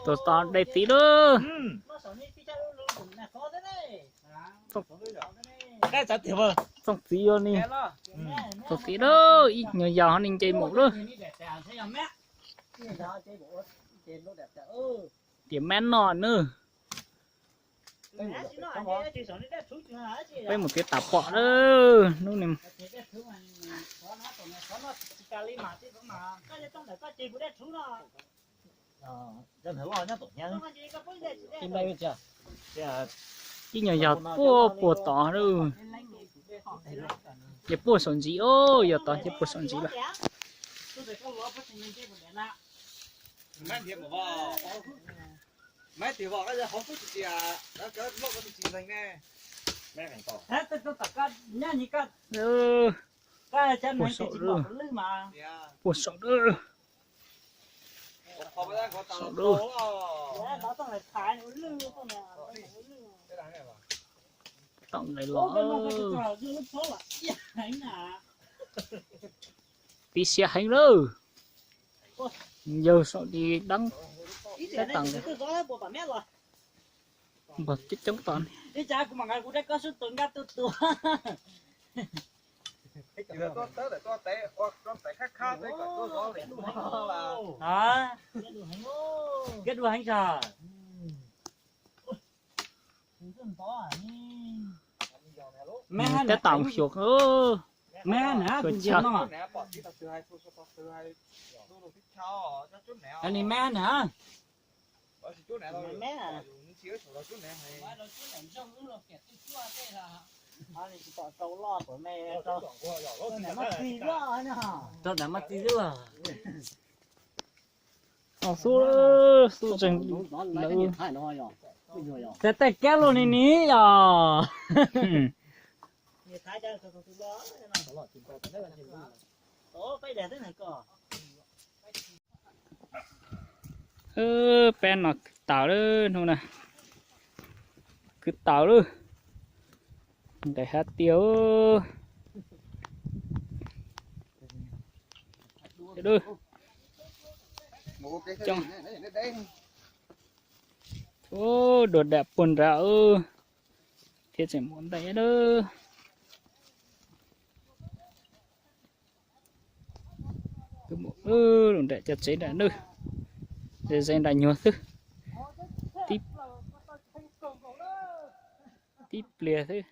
Tus tod dai txiv lawm. Txooj txiv os ni. Txooj txiv lawm, ib nyuag yaus ho ni nce mus lawm. Tias mab noj nawb. Peb mus tiav tas pom lawm hnub no. Ib nyuag yaus puag puag tod lawm. Ces puag saum ntsis os, yog tod ces puag saum ntsis lawm. Puag saum lawm. Puag saum lawm. Saum lawm. Tom nqes los. Pib siab heev lawm. Yawg saum di deeb. Tab tom npog coob coob tom. Tab tom xyuas. Rau daim mab txi xwb. Xub, xub tsees lawm. Txawm tej kab los ni ni yog. Peb no kwv taws lawm hnub no. Kwv taws lawm. Nqes hab tiag. Ua dua dam puag nrad thiab tseem mus ntais lawm. Lub nram cov tsev nram nawb, ze ze nram nyuag xwb, tib, tib pliag xwb.